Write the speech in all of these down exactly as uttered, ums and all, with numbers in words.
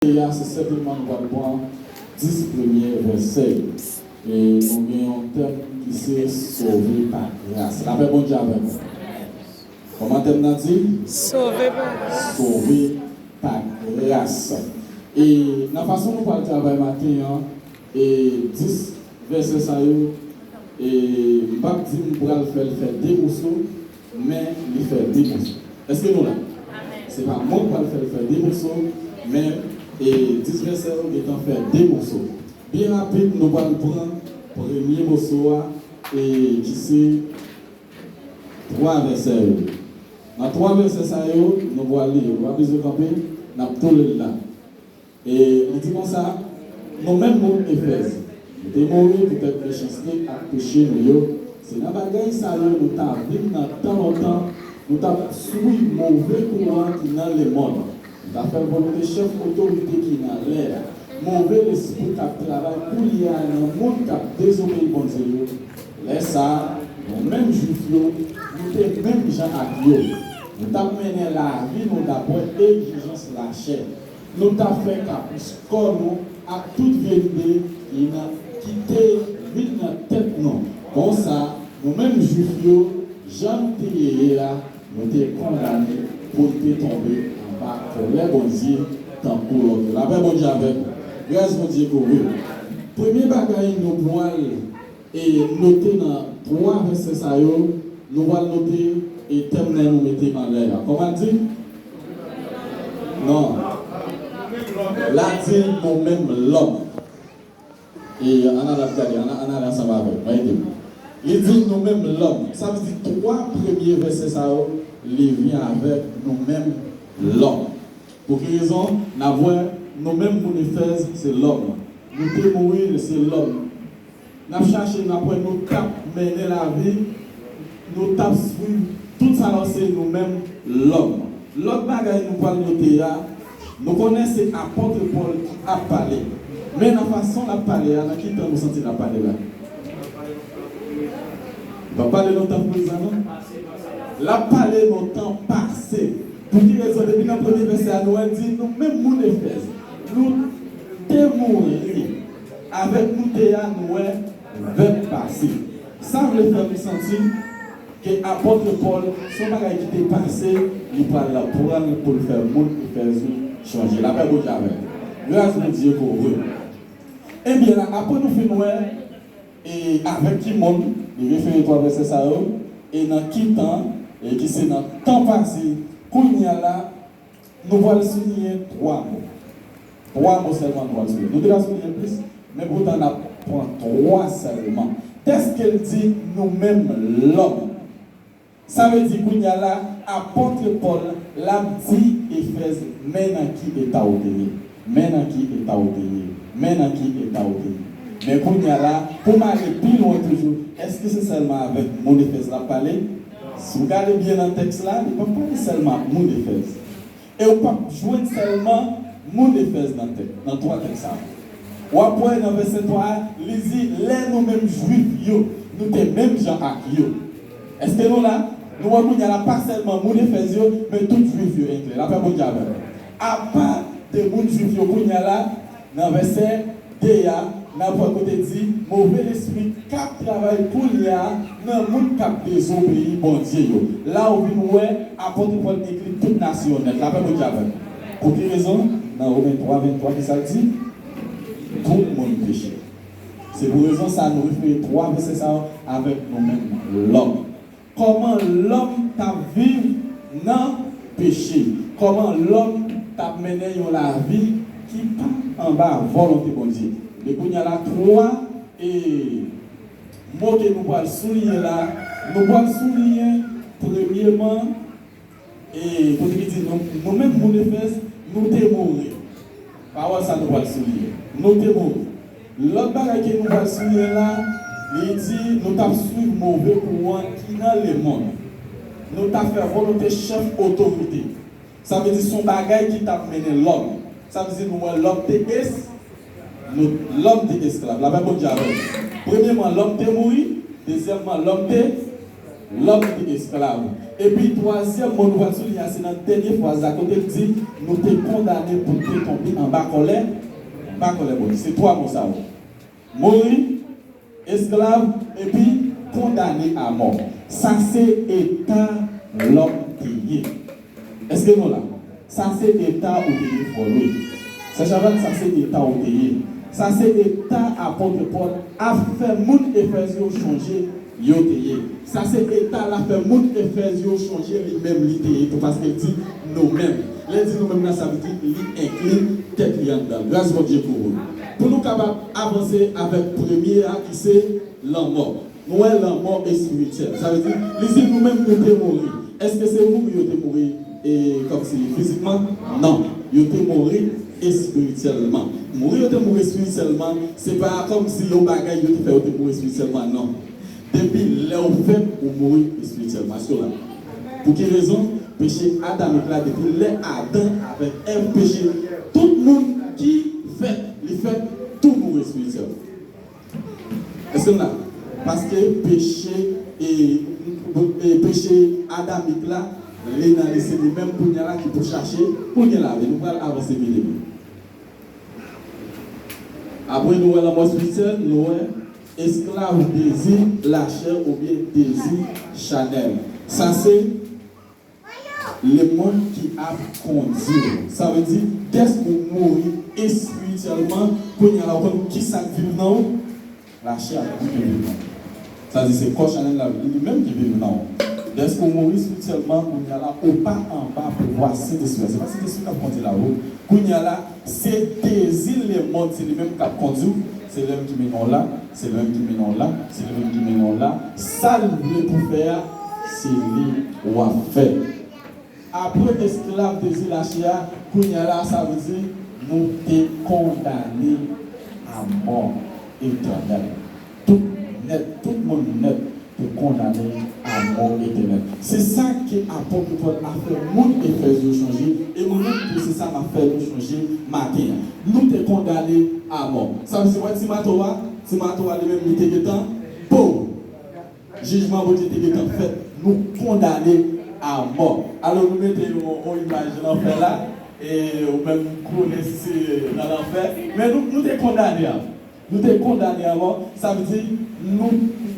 a, se senpleman nou pral pran dis premye vèsè yo. E nou gen yon tèm ki se sove pa gras. Lapè Bondye avè nou. Kòman tèm nan di? Sove pa gras. Sove pa gras. E nan fason nou pral travay maten an, e dis vèsè sa yo, e m p ap di m pral fè l fè de moso, men li fè de moso. Èske nou la? Se pa mwen k pral fè l fè de moso, men, e, dis vèsè yo gentan fè de moso. Byen rapid, nou pral pran premye moso a, e, ki se twa vèsè yo. Nan twa vèsè sa yo, nou pral li yo. Nou pa bezwen kanpe, n ap tou li l la. E li di konsa, nou menm moun Efèz, nou te mouri poutèt mechanste ak peche nou yo. Se nan bagay sa yo nou ta viv nan tan lontan, nou t ap swiv move kouran ki nan lemonn. Nou t ap fè volonte chèf otorite ki nan lè a, move lespri k ap travay koulye a nan moun k ap dezobeyi Bondye yo. Lè sa a, nou menm Jwif yo, nou te menm jan ak yo. Nou t ap mennen lavi nou dapre egzijans lachè. Nou t ap fè kapris kò nou ak tout vye lide ki nan, ki te vin nan tèt nou. Konsa, nou menm Jwif yo, jan nou te ye ye a, nou te kondane pou n te tonbe anba kòlè Bondye tankou lòt yo. Lapè Bondye avèk nou. Gras Bondye kouvri w. Premye bagay nou pral e note nan twa vèsè sa yo, nou pral note e tèm nan nou mete anlè a. Kòman l di? Non. La di nou menm lòm. E ann al ap gade, ann, ann al ansanm avè m, mwen ede m. Li di nou menm lòm. Sa vle di twa premye vèsè sa yo, li vin avèk nou menm lòm. Pou ki rezon? N ap wè, nou menm moun Efèz, se lòm. Nou te mouri, se lòm. N ap chache, n ap wè, nou t ap mennen lavi, nou t ap swiv, tout sa yo se nou menm lòm. Lòt bagay nou pral note a, nou konnen se apot Pòl ki ap pale. Men nan fason l ap pale a, nan ki tan nou santi l ap pale la? Li p ap pale nan tan prezan, non. L ap pale nan tan pase. Pou ki rezon? Depi nan premye vèsè a, nou wè l di, nou menm moun Efèz, nou te mouri. Avèk nou te a, nou wè vèb pase. Sa vle fè nou santi ke apot Pòl, se yon bagay ki te pase, li pral pran pou l fè moun Efèz yo chanje. Lapè Bondye avè nou. Gras Bondye kouvri w. Ebyen, la, apre nou fin wè, e avèk ki moun li refere twa vèsè sa yo, e nan ki tan, e ki se nan tan pase, kounye a la, nou pral souliyen twa mo. Twa mo sèlman nou pral souliyen. Nou te ka souliyen plis, men poutan n ap pran twa sèlman. Tèske l di nou menm lòm. Sa vle di kounye a la, apot Pòl, l ap di Efèz, men nan ki eta w te ye, men nan ki eta w te ye, men nan ki eta w te ye. Men kounye a la, pou m ale pi lwen toujou, èske se sèlman avèk moun Efèz l ap pale? Si w gade byen nan tèks la, li p ap pale sèlman ak moun Efèz. E w p ap jwenn sèlman moun Efèz nan tèks, nan twa tèks sa yo. W ap wè nan vèsè twa a, li di, lè nou menm Jwif yo, nou te menm jan ak yo. Èske nou la? Nou wè kounye a la, pa sèlman moun Efèz yo, men tout Jwif yo enkli. Lapè Bondye avè nou. Apa de moun Jwif yo kounye a la, nan vèsè de a, n ap wè kote di, move lespri k ap travay kounye a nan moun k ap dezobeyi Bondye yo. La ou vin wè apot Pòl enkli tout nasyon nèt. Lapè Bondye avè nou. Pou ki rezon? Nan Women twa venntwa, ki sa l di? Tout moun peche. Se pou rezon sa nou refere twa vèsè sa yo avèk nou menm lòm. Kòman lòm t ap viv nan peche? Kòman lòm t ap mennen yon lavi ki pa anba volonte Bondye? Men kounye a la, twa, e, mo ke nou pral souliyen la, nou pral souliyen, premyeman, e, kote ki di, nou, nou menm moun Efèz, nou te mouri. Pawòl sa nou pral souliyen. Nou te mouri. Lòt bagay ke nou pral souliyen la, li di nou t ap swiv move kouran ki nan lemonn. Nou t ap fè volonte chèf otorite. Sa vle di se yon bagay ki t ap mennen lòm. Sa vle di nou wè lòm te es-, nou, lòm te esklav. Lapè Bondye avè nou. Premyeman, lòm te mouri. Dezyèmman, lòm te Lòm te esklav. Epi twazyèm mo nou pral souliye a, se nan dènye fraz la, kote l di, nou te kondane pou te tonbe anba kòlè, anba kòlè Bondye. Se twa mo sa yo. Mouri, esklav, epi kondane a mò. Sa se eta lòm te ye. Èske nou la? Sa se eta ou te ye, frè Louis. Sè Chavannes, sa se eta ou te ye. Sa se eta apot Pòl ap fè moun Efèz yo chonje yo te ye. Sa se eta l ap fè moun Efèz yo chonje li menm li te ye tou, paske l di nou menm. Lè l di nou menm nan, sa vle di li enkli tèt li anndan l. Gras Bondye pou ou. Pou nou kapab avanse avèk premye a ki se lanmò. Nou wè lanmò espirityèl. Sa vle di, li di nou menm nou te mouri. Èske se mouri yo te mouri e kòmsi fizikman? Non. Yo te mouri espirityèlman. Mouri yo te mouri espirityèlman, se pa kòmsi yon bagay yo te fè yo te mouri espirityèlman, non. Depi lè w fèt, ou mouri espirityèlman. Èske w la? Pou ki rezon? Peche adamik la, depi lè Adan avèk Èv peche, tout moun ki fèt, li fèt, tou mouri espirityèlman. Èske n la? Paske peche, e, e peche adamik la, li nan li se li menm kounye a la ki pou chache pou l gen lavi. Nou pral avanse pi devan. Apre nou wè lanmò espirityèl, nou wè esklav dezi lachè oubyen dezi chanèl. Sa se lemonn ki ap kondi w. Sa vle di, dèske w mouri espirityèlman, kounye a la, w konn ki sa k viv nan ou? Lachè a ki viv nan ou. Sa di, se kò chanèl la, li menm ki viv nan ou. Dèske w mouri espirityèlman, kounye a la, ou pa anba pouvwa Sentespri a. Se pa Sentespri k ap kondi lavi w. Kounye a la, se dezi lemonn, se li menm k ap kondi w. Se li menm ki mennen w la, se li menm ki mennen w la, se li menm ki mennen w la. Sa l vle pou fè a, se li w ap fè. Apre esklav dezi lachè a, kounye a la, sa vle di nou te kondane a mò etènèl. Tout nèt, tout moun nèt te kondane a mò etènèl. Se sa ke apot Pòl ap fè moun Efèz yo chonje, e mwen menm tou se sa m ap fè nou chonje maten an. Nou te kondane a mò. Sa vle di, wè ti mato a, ti mato a li menm li te gentan, pow! Jijman Bondye te gentan fèt, nou kondane a mò. Alò, nou mete yon, yon imaj lanfè la, e ou menm konnen si se nan lanfè, men nou, nou te kondane a mò. Nou te kondane a mò, sa vle di, nou,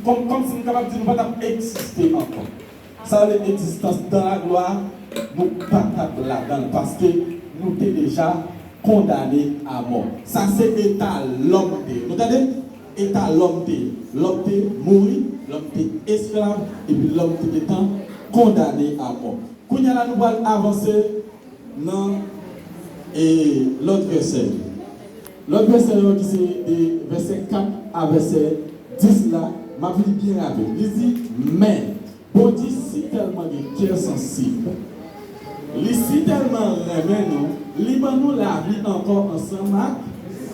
kòm, kòmsi nou kapab di nou pa t ap egziste ankò. Sa vle egzistans dans la gloire, nou pa t ap ladan l, paske nou te deja kondane a mò. Sa se eta lòm te ye. Nou tande? Eta lòm te ye. Lòm te mouri, lòm te esklav, epi lòm te gentan kondane a mò. Kounye a la, nou pral avanse nan, e, lòt vèsè yo. Lòt vèsè yo ki se de vèsè kat a vèsè dis la, m ap li byen rapid. Li di, men, Bondye sitèlman gen kè sansib, li sitèlman renmen nou, li ban nou lavi ankò ansanm ak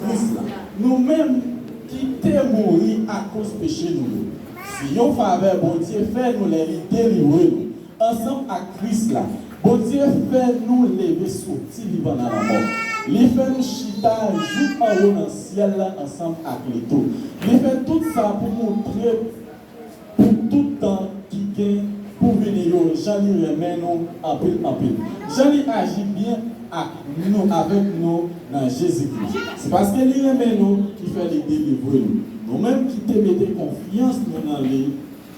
Kris la. Nou menm ki te mouri akoz peche nou yo, se yon favè Bondye fè nou lè li delivre nou. Ansanm ak Kris la, Bondye fè nou leve soti vivan nan lanmò. Li fè nou chita jou anwo nan syèl la ansanm ak li tou. Li fè tout sa pou montre pou tout tan ki gen pou vini yo, jan li renmen nou anpil, anpil. Jan li aji byen ak nou, avèk nou nan Jezikri. Se paske li renmen nou ki fè li delivre nou. Nou menm ki te mete konfyans nou nan li,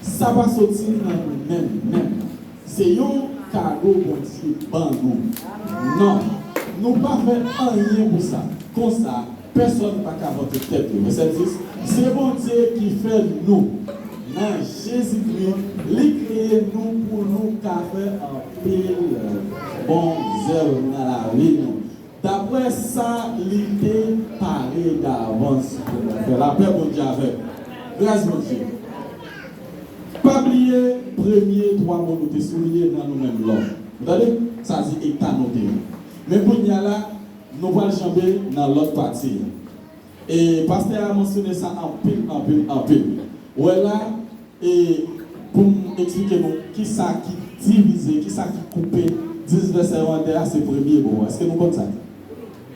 sa pa soti nan nou menm, menm. Se yon kado Bondye ban nou. Non, nou pa fè anyen pou sa. Konsa, pèsonn pa ka vante tèt li. Vèsè dis, se Bondye ki fè nou. Nan Jezikri, li kreye nou pou nou ka fè anpil bon zèv nan lavi nou. Daprè sa li te pare davans pou nou fè. Lapè Bondye avèk. Gras Bondye. Pa bliye premye twa mo nou te souliye nan nou menm lòm. Ou tande? Sa di eta nou te ye. Men kounye a la, nou pral janbe nan lòt pati a. E pastè a mansyone sa anpil, anpil, anpil. Ou wè la, e pou m eksplike nou kisa ki divize, kisa ki koupe dis vèsè yo an de a, se premye mo a. Èske nou konn sa?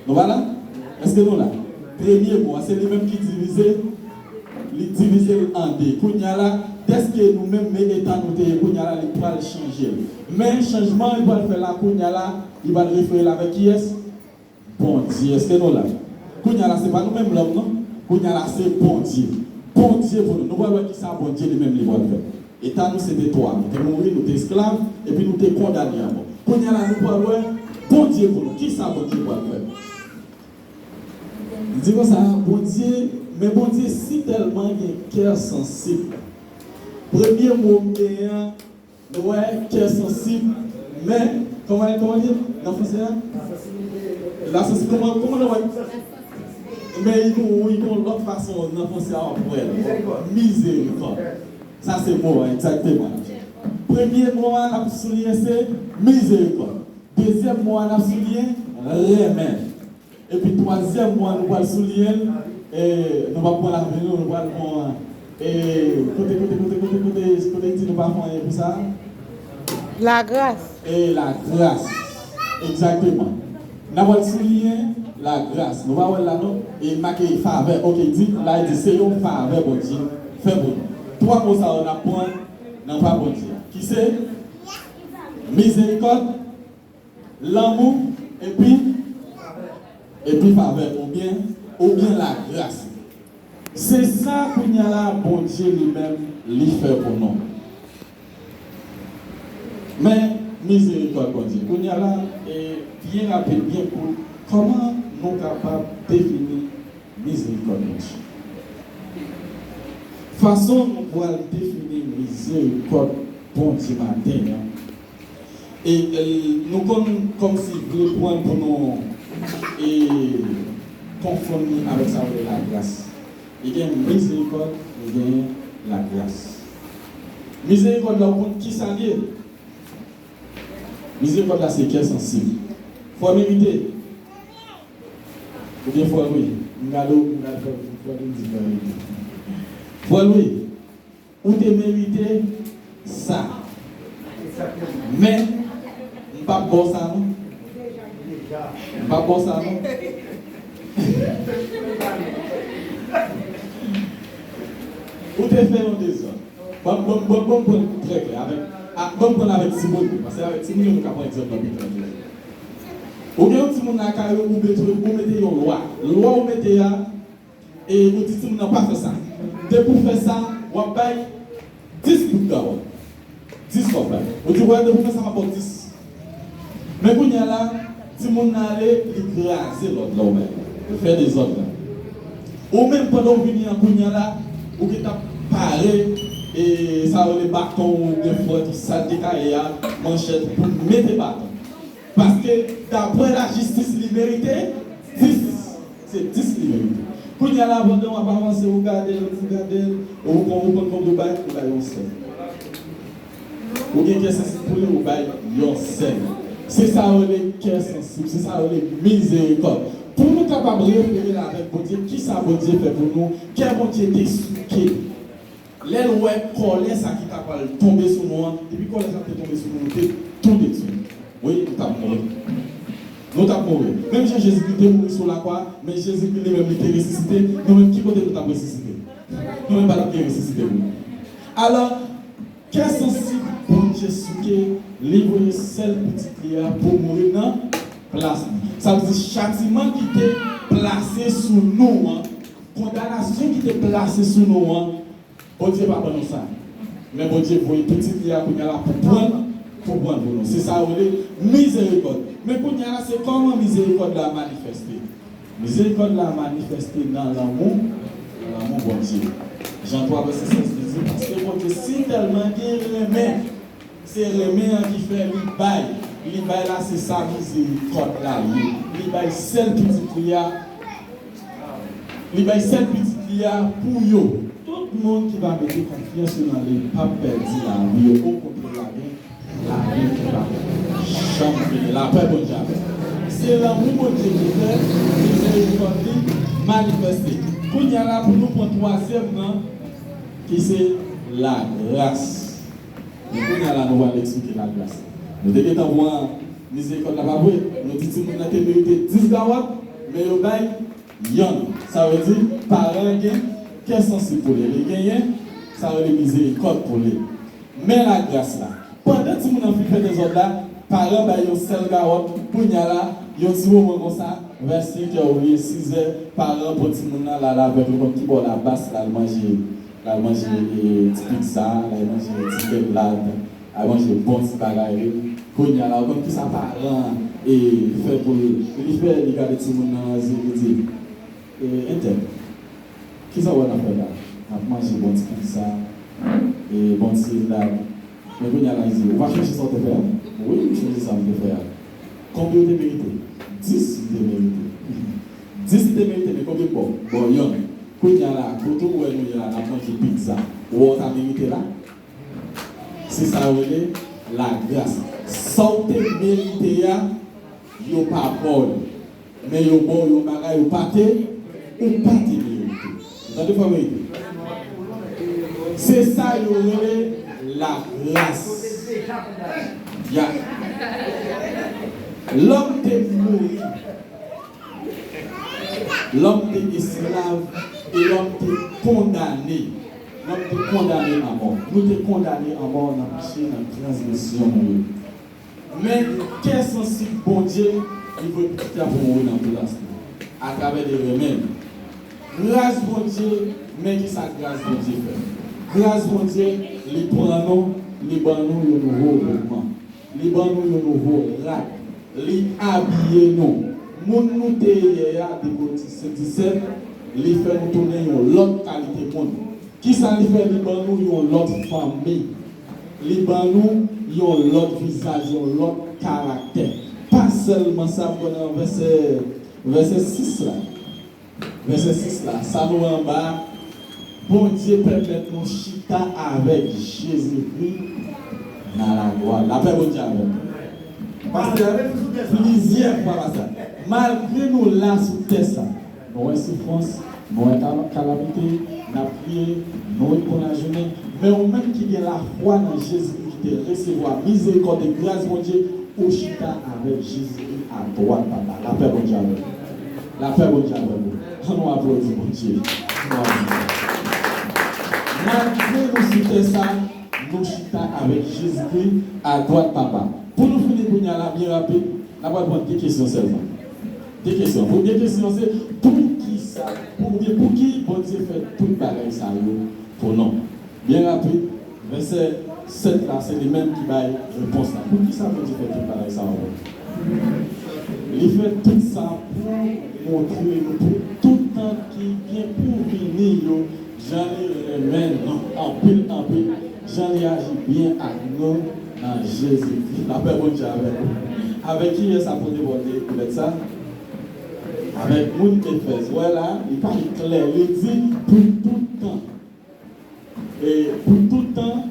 Nou pa la? Èske nou la? Premye mo a, se li menm ki divize, li divize l an de. Kounye a la, Dèske nou menm, men eta nou te ye, kounye a la, li pral chanje l. Men chanjman li pral fè la, kounye a la, li pral refere l avèk kiyès? Bondye. Èske nou la? Kounye a la, se pa nou menm lòm, non. Kounye a la, se Bondye. Bondye pou nou. Nou pral wè kisa Bondye li menm li pral fè. Eta nou se te twa. Nou te mouri, nou te esklav, epi nou te kondane a mò. Kounye a la, nou pral wè Bondye pou nou. Kisa Bondye pral fè? Li di konsa, Bondye, men Bondye si tèlman gen kè sansib. Premye mo m genyen an, nou wè, kè sansib, men, kòman, kòman li ye nan fransè a? La sansi-, kòman, kòman nou wè? Men, li gon, li gon lòt fason nan fransè a, w ap wè l. Mizerikòd. Sa se mo a, egzakteman. Premye mo a, n ap souliyen, se mizerikòd. Dezyèm mo a, n ap souliyen, renmen. Epi twazyèm mo a nou pral souliyen l, e, nou p ap pran lavi nou, nou pral pran, e, kote, kote, kote, kote, kote, kote, kote li di nou pa fè anyen pou sa? Lagras. E, lagras. Egzakteman. N ap pral souliyen lagras. Nou pa wè l la non? E make favè. Oke, di, la li di se yon favè Bondye fè pou nou. Twa mo sa yo n ap pran nan pa Bondye a. Ki se mizerikòd, lanmou, epi, epi favè, oubyen, oubyen lagras. Se sa kounye a la, Bondye li menm, li fè pou nou. Men, mizerikòd Bondye. Kounye a la, e, byen rapid, byen kout, kòman nou kapab defini mizerikòd Bondye? Fason nou pral defini mizerikòd Bondye maten an, e, e, nou konn kòmsi vle pran pou nou, e, konfonn li avèk sa yo rele lagras. Li gen mizerikòd, li gen lagras. Mizerikòd la, ou konn ki sa l ye? Mizerikòd la se kè sansib. Fò merite. Oubyen fò Lwi. M gade w, m gade fò, fò Lwi di fò merite. Fò Lwi, ou te merite sa. Men, m p ap ba w sa non. M p ap ba w sa non. Ou te fè yon dezòd. Ban m, ban m, ban m, ban m pran l trè klè avèk, a, ban m pran l avèk timoun yo, paske avèk timoun yo nou ka pran egzanp nan pi klè toujou. Ou gen yon timoun lakay ou, ou mete, ou mete yon lwa. Lwa ou mete a, e ou di timoun nan pa fè sa. Depi w fè sa, w ap bay dis bout gawòt. Dis w ap bay. Ou di, wè, depi w fè sa, m ap ba w dis. Men kounye a la, timoun nan ale, li kraze lòd la ou bay la. Li fè dezòd la. Ou menm, pandan w vini an kounye a la, ou gentan pare, e sa yo rele baton ou gen fwèt ou sa te ka ye a, manchèt pou mete baton. Paske, daprè lajistis, li merite dis. Se dis li merite. Kounye a la, pandan w ap avanse, ou gade l, ou gade l, ou konn, ou konn konbyen w bay, ou bay yon sèl. Ou gen kè sansib pou li, ou bay yon sèl. Se sa yo rele kè sansib, se sa yo rele mizerikòd. Pou nou kapab refere l avèk Bondye, kisa Bondye fè pou nou? Kè Bondye te souke. Lè l wè kòlè sa ki ta pral tonbe sou nou an, depi kòlè sa te tonbe sou nou, nou te tou detwi. Wi, nou t ap mouri. Nou t ap mouri. Menm jan Jezikri te mouri sou lakwa, men Jezikri li menm li te resisite, nou menm ki kote nou t ap resisite? Nou menm pa t ap gen resisite vre. Alò, kè sansib Bondye souke, li voye sèl pitit li a pou mouri nan plas nou. Sa vle di chatiman ki te plase sou nou an, kondanasyon ki te plase sou nou an, Bondye pa ban nou sa. Men Bondye voye pitit li a kounye a la pou pran, pou pran pou nou. Se sa yo rele mizerikòd. Men kounye a la, se kòman mizerikòd la manifeste? Mizerikòd la manifeste nan lanmou, nan lanmou Bondye. Jan twa vèsè sèz li di, paske Bondye si tèlman gen renmen, se renmen an ki fè li bay. Li bay la, se sa mizerikòd la ye. Li bay sèl pitit li a, li bay sèl pitit li a pou yo. Tout moun ki va mete konfyans yo nan li p ap pèdi lavi yo. Okontrè, l ap gen lavi ki pa janm fini. Lapè Bondye avè w. Se lanmou Bondye ki fè mizerikòd li manifeste. Kounye a la, pou nou pran twazyèm nan, ki se lagras. Men kounye a la, nou pral eksplike lagras la. Nou te gentan pran mizerikòd la, pa vre? Nou di timoun nan te merite dis gawòt, men yo bay yonn. Sa vle di, paran an gen kè sansib pou li. Li genyen Sa rele mizerikòd pou li. Men lagras la. Pandan timoun nan fin fè dezòd la, paran bay yon sèl gawòt, kounye a la, yon ti moman konsa, vè senkè oubyen sizè, paran pran timoun nan, l al avèk li, konn ki bò, labas, l al manje, l al manje, e, ti pizza, l al manje ti bèglad, l al manje bon ti bagay, wi. Kounye a la, ou konn kisa paran an, e, fè pou li? Li fè, li gade timoun nan nan zye, li di, E, entèl, kisa w wè n ap fè la? N ap manje bon ti pizza, e, bon ti rad. Men kounye a la, li di, ou pa chonje sa w te fè a? Wi, m chonje sa m te fè a. Konbyen w te merite? Dis m te merite. Dis li te merite, men konbyen m ba w? Ba w yonn. Kounye a la, kote w wè nou ye la, n ap manje pizza. Ou wè w ta merite la? Se sa yo rele lagras. Sa w te merite a, yo pa ba w li. Men yo ba w yon bagay ou pa te, ou pa te merite. Ou tande fò merite? Se sa yo rele lagras. Ya. Lòm te mouri. Lòm te esklav e lòm te kondane. Lòm te kondane a mò. Nou te kondane a mò nan peche, nan transgresyon nou yo. Men kè sansib Bondye, li voye pitit la pou mouri nan plas nou, atravè li renmen nou. Gras Bondye, men kisa gras Bondye fè. Gras Bondye, li pran nou, li ban nou yon nouvo vètman. Li ban nou yon nouvo rad. Li abiye nou. Moun nou te ye yè a, de Korinti senk disèt, li fè nou tounen yon lòt kalite moun. Kisa li fè? Li ban nou yon lòt fanmi. Li ban nou yon lòt vizaj, yon lòt karaktè. Pa sèlman sa, m kwè nan vèsè, vèsè sis la. Vèsè sis la, sa nou wè anba a, Bondye pèmèt nou chita avèk Jezikri nan lagwa. Lapè Bondye avè nou. Pastè, plizyè fwa pastè, malgre nou la sou tè sa, nou wè soufrans, nou wè kal-, kalamite, n ap kriye, nou ret konn ajounen, men ou menm ki gen lafwa nan Jezikri, ki te resevwa mizerikòd e gras Bondye, ou chita avèk Jezikri adwat Papa. Lapè Bondye avè w. Lapè Bondye avè w. Ann nou aplodi Bondye. Ann nou aplodi. Malgre nou sou tè sa, nou chita avèk Jezikri adwat Papa. Pou nou fini kounye a la, byen rapid, n ap pral pran de kesyon sèlman. De kesyon. Premye kesyon se, poukisa, pou, oubyen pouki Bondye fè tout bagay sa yo pou nou? Byen rapid, vèsè sèt la, se li menm ki bay repons la. Poukisa Bondye fè tout bagay sa yo? Li fè tout sa pou montre nou, pou tout tan ki gen pou vini yo, jan li renmen nou anpil, anpil, jan li aji byen ak nou nan Jezikri. Lapè Bondye avèk nou. Avèk kiyès apot Pòl te ekri lèt sa? Avèk moun Efèz. Wè la, li pale klè, li di pou tout tan. E pou tout tan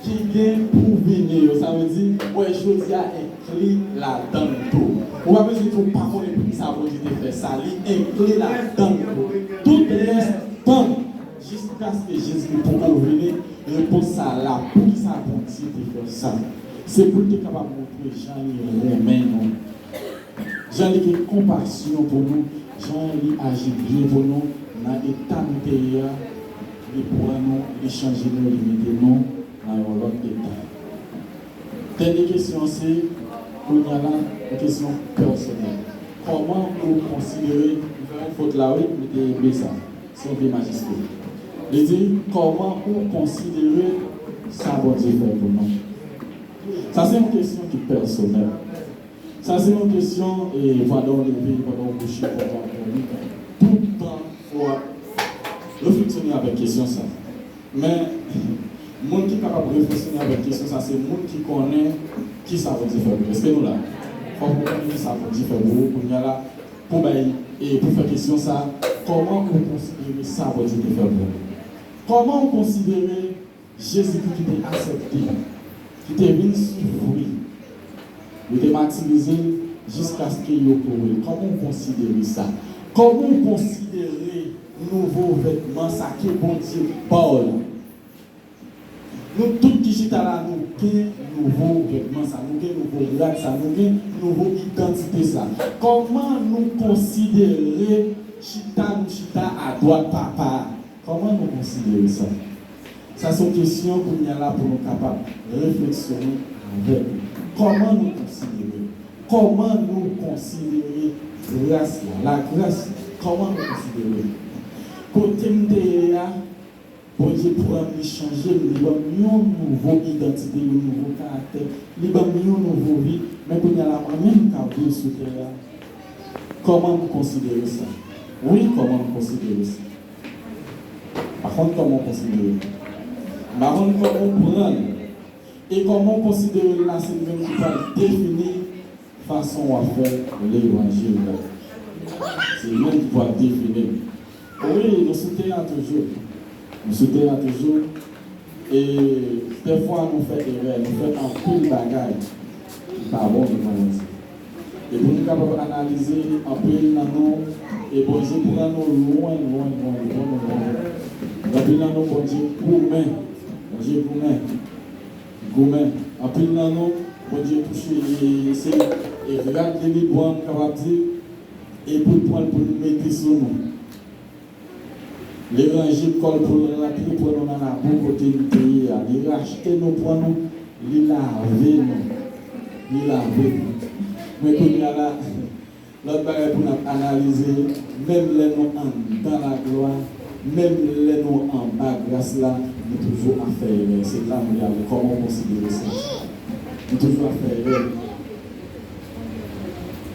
ki gen pou vini yo. Sa vle di, wè, jodi a enkli ladan l tou. Ou pa bezwen di w pa konnen poukisa Bondye te fè sa. Li enkli ladan l tou. Tout rès tan, jiskaske Jezikri poko vini, repons sa la. Poukisa Bondye te fè sa? Se pou l te kapab montre jan li renmen nou. Jan li gen konpasyon pou nou, jan li aji byen pou nou, nan eta nou te ye a, li pran nou, li chanje nou, li mete nou nan yon lòt eta. Dènye kesyon se, kounye a la, yon kesyon pèsonèl. Kòman ou konsidere, m fè yon fot la wi, mete B sa, se yon B majiskil. Li di, kòman ou konsidere sa Bondye fè pou nou? Sa se yon kesyon ki pèsonèl. Sa se yon kesyon, e, pandan w leve, pandan w kouche, pandan w dòmi, tout tan w ap refleksyone avèk kesyon sa. Men, moun ki kapab refleksyone avèk kesyon sa, se moun ki konnen kisa Bondye fè pou li. Èske nou la? Fòk ou konnen kisa Bondye fè pou ou, kounye a la, pou bay, e, pou fè kesyon sa, kòman ou konsidere sa Bondye te fè pou ou? Kòman ou konsidere Jezikri ki te aksepte, ki te vin soufri, yo te matirize l jiskaske yo kore l. Kòman w konsidere sa? Kòman w konsidere nouvo vètman sa ke Bondye ba w la? Nou tout ki chita la, nou gen nouvo vètman sa, nou gen nouvo rad sa, nou gen nouvo idantite sa. Kòman nou konsidere chita nou chita adwat Papa a? Kòman nou konsidere sa? Sa se yon kesyon kounye a la pou nou kapab refleksyone avèk li. Kòman nou konsidere? Kòman nou konsidere gras la? Lagras, kòman nou konsidere? Kote m te ye a, Bondye pran m, li chanje m, li ban m yon nouvo idantite, yon nouvo karaktè, li ban m yon nouvo vi. Men kounye a la, mwen menm k ap viv sou tè a, kòman m konsidere sa? Wi, kòman m konsidere sa? Pa konn kòman w konsidere l. M pa konn kòman w pran l. E kòman w konsidere l la, se li menm ki pral defini fason w ap fè levanjil la. Se li menm ki pral defini l. Wi, nou sou tè a toujou. Nou sou tè a toujou. E dèfwa nou fè erè, nou fè anpil bagay ki pa bon, nou pa bon. E pou nou kapab analize, anpil nan nou, e Bondye pran nou lwen, lwen, lwen, lwen, lwen. Anpil nan nou, Bondye goumen, Bondye goumen, goumen. Anpil nan nou, Bondye touche, e se, e rad li li pran, m kapab di, e pou l pran l pou l mete sou nou. Li ranje kò l pou l rantre, pran nou nan labou kote n te ye a. Li rachte nou, pran nou, li lave nou. Li lave nou. Men kounye a la, lòt bagay pou n ap analize, menm lè nou anndan laglwa, menm lè nou anba gras la, nou toujou ap fè erè. Se la nou ye a, kòman w konsidere sa? Nou toujou ap fè erè.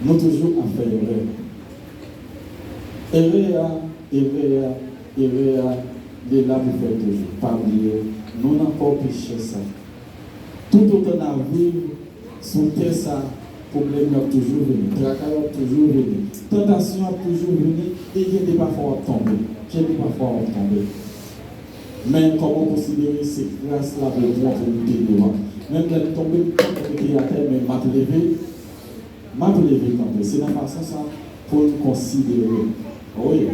Nou toujou ap fè erè. Erè a, erè a, erè a, li la pou fèt toujou. Pa bliye, nou nan kò pechè sa. Toutotan n ap viv sou tè sa, pwoblèm yo ap toujou vini, traka yo ap toujou vini, tantasyon ap toujou vini, e gen de pafwa w ap tonbe. Gen de pafwa w ap tonbe. Men kòman w konsidere se gras la pou w pran pou w moute devan? Menm lè m tonbe, m pap rete atè, men m ap leve. M ap leve kanpe. Se nan fason sa pou n konsidere. Wi.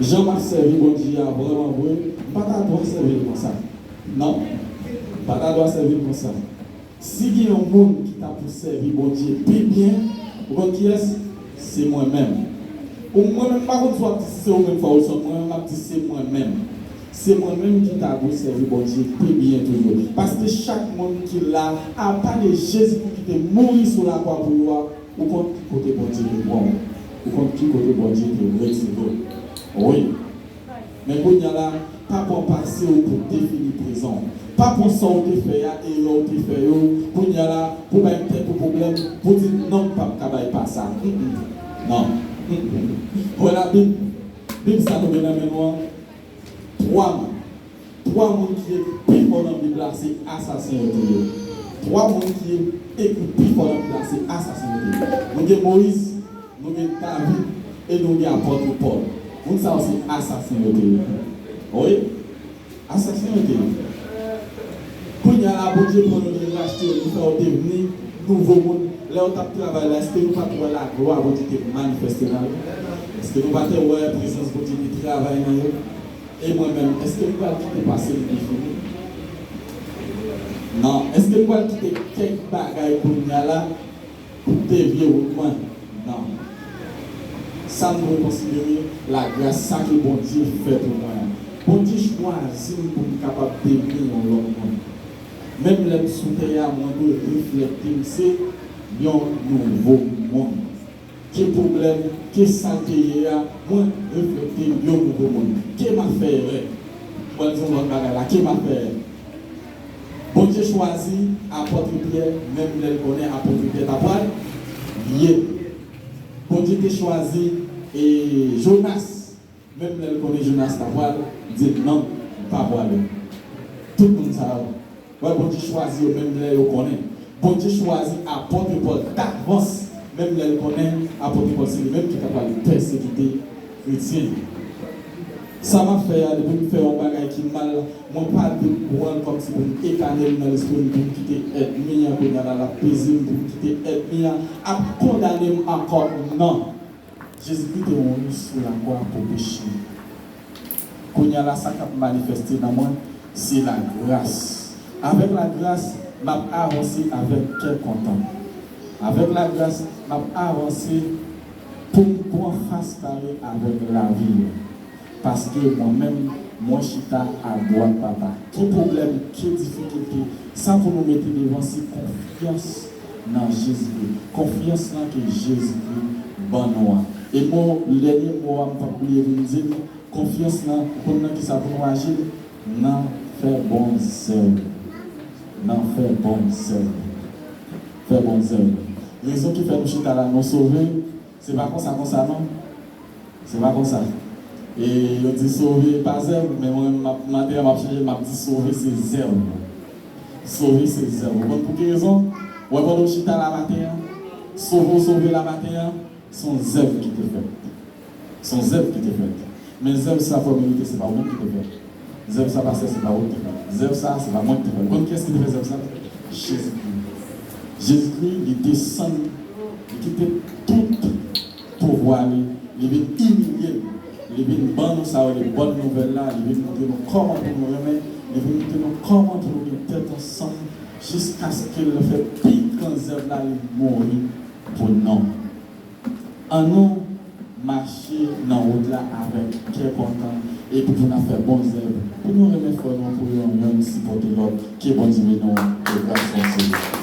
Jan m ap sèvi Bondye a vrèman vre, m pa ta dwa sèvi l konsa. Non. M pa ta dwa sèvi l konsa. Si gen yon moun ki ta pou sèvi Bondye pi byen, ou konn kiyès? Se mwen menm. Ou mwen menm, m pa konn si w ap di si se ou menm, Frè Wilson, mwen menm, m ap di se mwen menm. Se mwen menm ki ta dwe sèvi Bondye pi byen toujou. Paske chak moun ki la, apa de Jezi pou ki te mouri sou lakwa pou yo a, ou konn ki kote Bondye te pran w. Ou konn ki kote Bondye te retire w. Wi. Men kounye a la, pa pran pase w pou defini prezan w. Pa pran sa w te fè a, erè w te fè yo, kounye a la, pou bay tèt ou pwoblèm, pou di, "Non, m p ap ka bay pa sa." Mm, mm. Non. Mm, mm. Wè Labib, Bib sa tonbe nan men nou an. Twa moun. Twa moun ki ekri pi fò nan Bib la, se asasen yo te ye. Twa moun ki ekri pi fò nan Bib la, se asasen yo te ye. Nou gen Moyiz, nou gen David, e nou gen apòt Pòl. Moun sa yo se asasen yo te ye. Wi, asasen yo te ye. Kounye a la, Bondye pran yo, li rachte yo, li fè yo devni nouvo moun. Lè yo t ap travay la, èske nou pa t wè laglwa Bondye te manifeste nan yo? Èske nou pa te wè prezans Bondye te travay nan yo? E mwen menm, èske m pral kite pase m defini? Non. Èske m pral kite kèk bagay kounye a la pou devye wout mwen? Non. Sa m dwe konsidere, lagras, sa ke Bondye fè pou mwen an. Bondye chwazi m pou m kapab devni yon lòt moun. Menm lè m sou tè a, mwen dwe reflekte m se yon nouvo moun. Ke pwoblèm, ke sa l te ye a, mwen reflekte yon nouvo moun. Ke m ap fè erè. Mwen di yon lòt bagay la, ke m ap fè erè. Bondye chwazi apòt Pyè, menm lè l konnen apòt Pyè ta pral ye. Bondye te chwazi, e, Jonas, menm lè l konnen Jonas ta pral, li di, "Non, m pa pwale." Tout moun sa yo, wè, Bondye chwazi yo menm lè yo konnen. Bondye chwazi apòt Pòl davans, menm lè l konnen apòt Pòl se li menm ki ta pral pèsekite kretyen. Sa m ap fè a, depi m fè yon bagay ki mal, mwen pa dwe pran l kòmsi pou m ekane l nan lespri m, pou m kite ènmi an, kounye a la, l ap peze m, pou m kite ènmi an ap kondane m ankò. Non. Jezikri te mouri sou lakwa pou peche. Kounye a la, sa k ap manifeste nan mwen, se lagras. Avèk lagras, m ap avanse avèk kè kontan. Avèk lagras, m ap avanse pou m pran fas kare avèk lavi yo. Paske mwen menm, Mwen chita adwat Papa. Ki pwoblèm, ki difikilte, sa pou nou mete devan se konfyans nan Jezikri. Konfyans lan ke Jezikri ban nou an. E mo, dènye mo a m p ap bliye pou m di l, konfyans lan, ou konn nan kisa pou nou aji l? Nan fè bon zèv. Nan fè bon zèv. Fè bon zèv. Rezon ki fè nou chita la, nou sove, se pa konsa konsa non. Se pa konsa. E yo di sove pa zèv, men mwen menm m ap, maten an m ap chanje, m ap di sove se zèv. Sove se zèv. Ou konn pou ki rezon? Ou wè pandan w chita la maten an, sove w sove la maten an, se yon zèv ki te fèt. Se yon zèv ki te fèt. Men zèv sa, frè m, se pa ou menm ki te fèt. Zèv sa, pastè, se pa ou ki te fèt. Zèv sa, se pa mwen ki te fèt. Ou konn kiyès ki te fè zèv sa? Jezikri. Jezikri, li desann, li kite tout pouvwa li, li vin imilye l, li vin ban nou sa yo rele bòn nouvèl la, li vin montre nou kòman pou nou renmen, li vin montre nou kòman pou nou gen tèt ansanm, jiskaske l fè pi gran zèv la, li mouri pou nou. Annou mache nan wout la avèk kè kontan epi pou n ap fè bon zèv, pou nou renmen frè nou, pou yonn yonn sipòte lòt. Ke Bondye beni w e gras Bondye.